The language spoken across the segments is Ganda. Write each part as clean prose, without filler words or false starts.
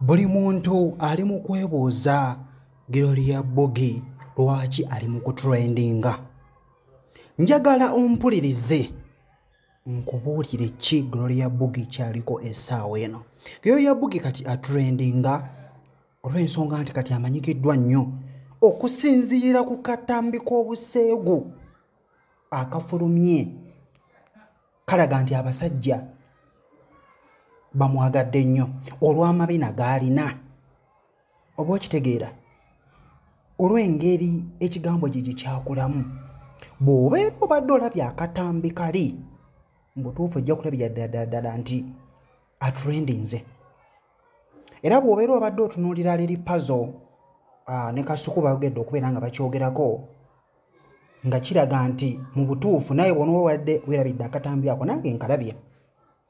Buli muntu ali mu kwebuuza Gloria Bugie lwaki ali mu kutrendinga. Njagala ompulirize nkubuulire ki Gloria Bugie kyaliko essaawa eno. Gloria Bugie kati atrendinga olw'ensonga nti kati amanyikiddwa nnyo okusinziira ku katambi k'obuseegu akafulumye kalaga nti abasajja bamwagadde nnyo olw'amabina g'alina. Oba okitegeera olw'engeri ekigambo gye gikyakulamu. Bw'obeera obadde olabye akatambi kali mu butuufu ojja kulabira ddala ddala nti atrendinze. Era bw'obeera obadde otunuulira Lil Pazo ne Kasuku bagedde okubeera nga bakyogerako nga kiraga nti mu butuufu naye bw'onooba wadde weerabidde akatambi ako nange nkalabye.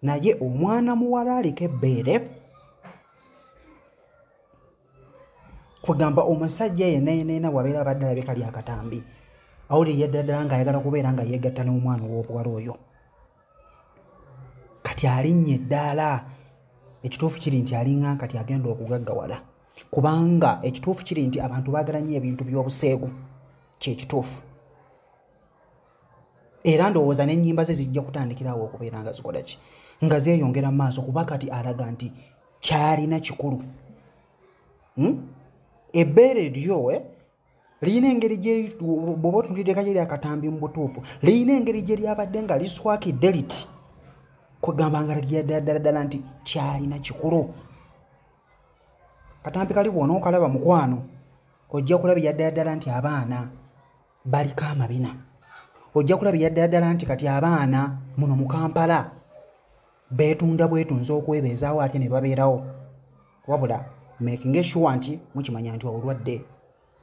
Naye omwana muwala aliko ebbeere kugamba omusajja yenna yenna yenna bw'abeera abadde alabye kali akatambi awulira ddala ddala ng'ayagala kubeera nga yeegatta n'omwana ow'obuwala oyo. Kati alinnya eddaala. Ekituufu kiri nti alinga kati agenda okugaggawala, kubanga ekituufu kiri nti abantu baagala nnyo ebintu by'obuseegu, kyekituufu. Era ndowooza n'ennyimba ze zijja kutandikirawo okubeera nga zikola ki, nga zeeyongera mu maaso, kuba kati alaga nti kyalina kikulu. Ebbeere lyo lirina engeri gye bw'oba otunuulidde kali akatambi mu butuufu lirina engeri gye lyabadde nga liswakidde liti kwegamba nga lagira ddala ddala ddala nti kyalina kikulu. Katambi kali bw'onookalaba mukwano ojja kulabira ddala ddala nti abaana baliko amabina. Ojja kulabira ddala ddala nti kati abaana muno mu Kampala beetunda bwetunze okwebeezaawo ate ne babeerawo. Wabula making sure nti mukimanya nti obulwadde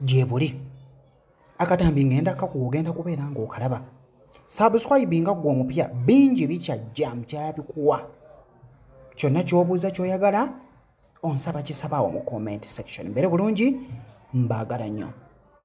gye buli. Akatambi ngenda kakuwa ogenda kubeera ng'okalaba. Subscribe nga ggwe omupya, bingi bikyajja nkyabikuwa. Kyonna ky'obuuza ky'oyagala onsaba kisabaawo mu comment section. Mbeere bulungi, mbaagala nnyo.